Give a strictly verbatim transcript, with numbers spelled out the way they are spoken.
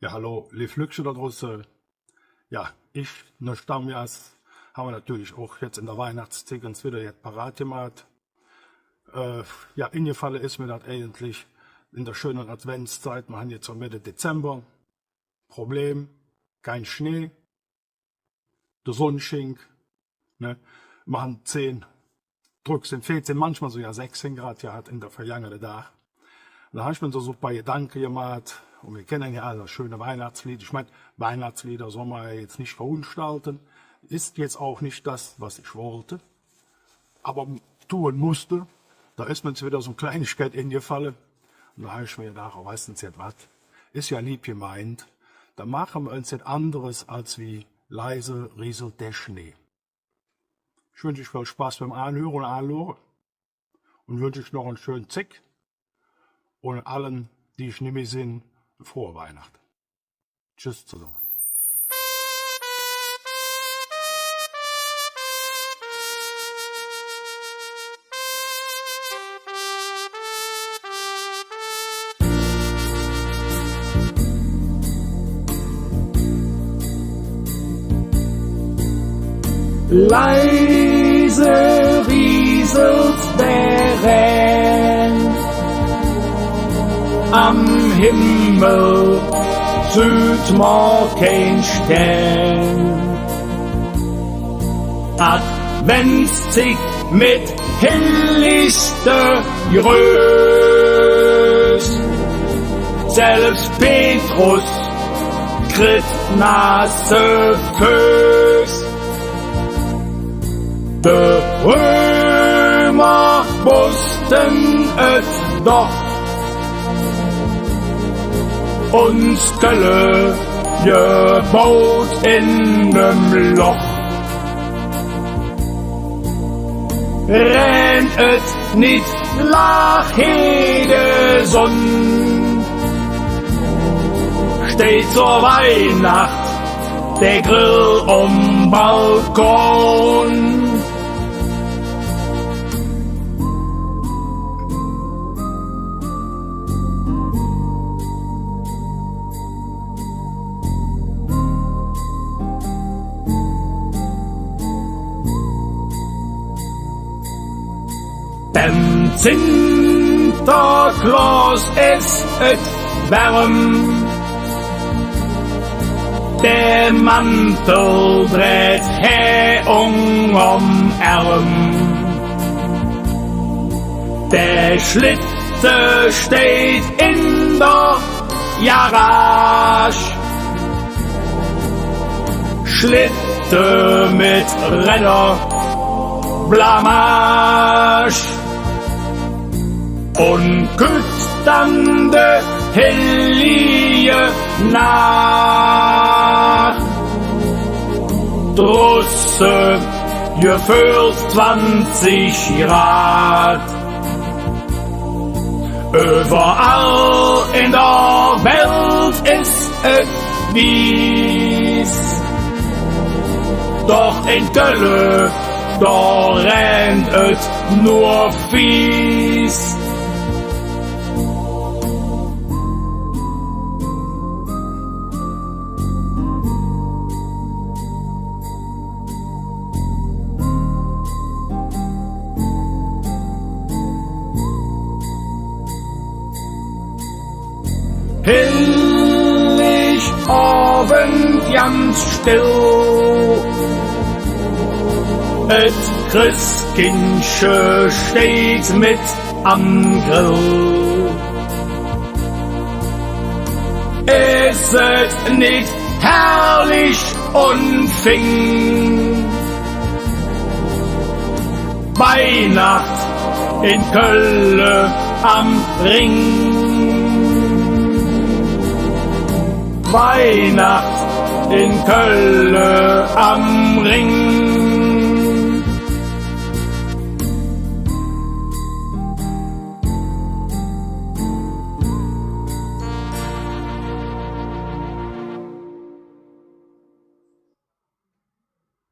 Jo, hallo, leev Lückcher do drusse. Jo, ich, ne Stammgass, han mer natörlich och jetz en der Weihnachtszigg ens widder jet parat gemaht. Äh, jo, engefalle es mer dat eigentlich en der schönen Adventszigg, mer han jetz schon Medde Dezember. Problem, kein Schnee, de Sonn schingk, ne? Mer han zehn, drück sin veezehn, manchmol sugar sechzehn Grad gehat en de vergangene Dag. Do han ich mer su, su e paar Gedanke gemaht, un mer kenne jo all dat schöne Weihnachtsleed. Ich mein, Weihnachtsleeder soll mer jo jetz nit verunstalten. Es jetz och nit dat, wat ich wollt. Ävver dun muss ich. Do es mer jetz widder su en Kleinigkeit engefalle. Un do han ich mer gedaach, oh, weiß de jet wat? Es jo leev gemeint. Do maache mer ens jet anderes als wie leise rieselt der Schnee. Ich wünsch üch vill Spass beim Aanhüre un Aanluure. Un wünsch üch noch en schön Zigg. Un allen, die ich nimmih sinn, frohe Weihnachte. Tschüss zesamme. Leise rieselt der Rähn, am Himmel süht mer kein Stään. Adventszigg met hellichste Größ. Selvs Petrus kritt naasse Föß. De Römer woosste et doch, uns Kölle gebaut en nem Loch. Rähnt et nit, laach he de Sonn, steiht zor Weihnacht der Grill om Balkon. Beim Zinter Klos es et wärm, der Mantel dräät hä ungerm Ärm. Der Schlitte steiht en der Garage. Schlitte met Rädder, Blamage. Un kütt dann de hellige Naach. Drusse geföhlt zwanzig Grad. Üvverall en der Welt es et wieß, doch en Kölle, do rähnt et nor fieß. Hellig Ovend ganz still, et Christkindche steiht met am Grill. Es et nit herrlich un fing, Weihnacht en Kölle am Rhing? Weihnacht en Kölle am Rhing.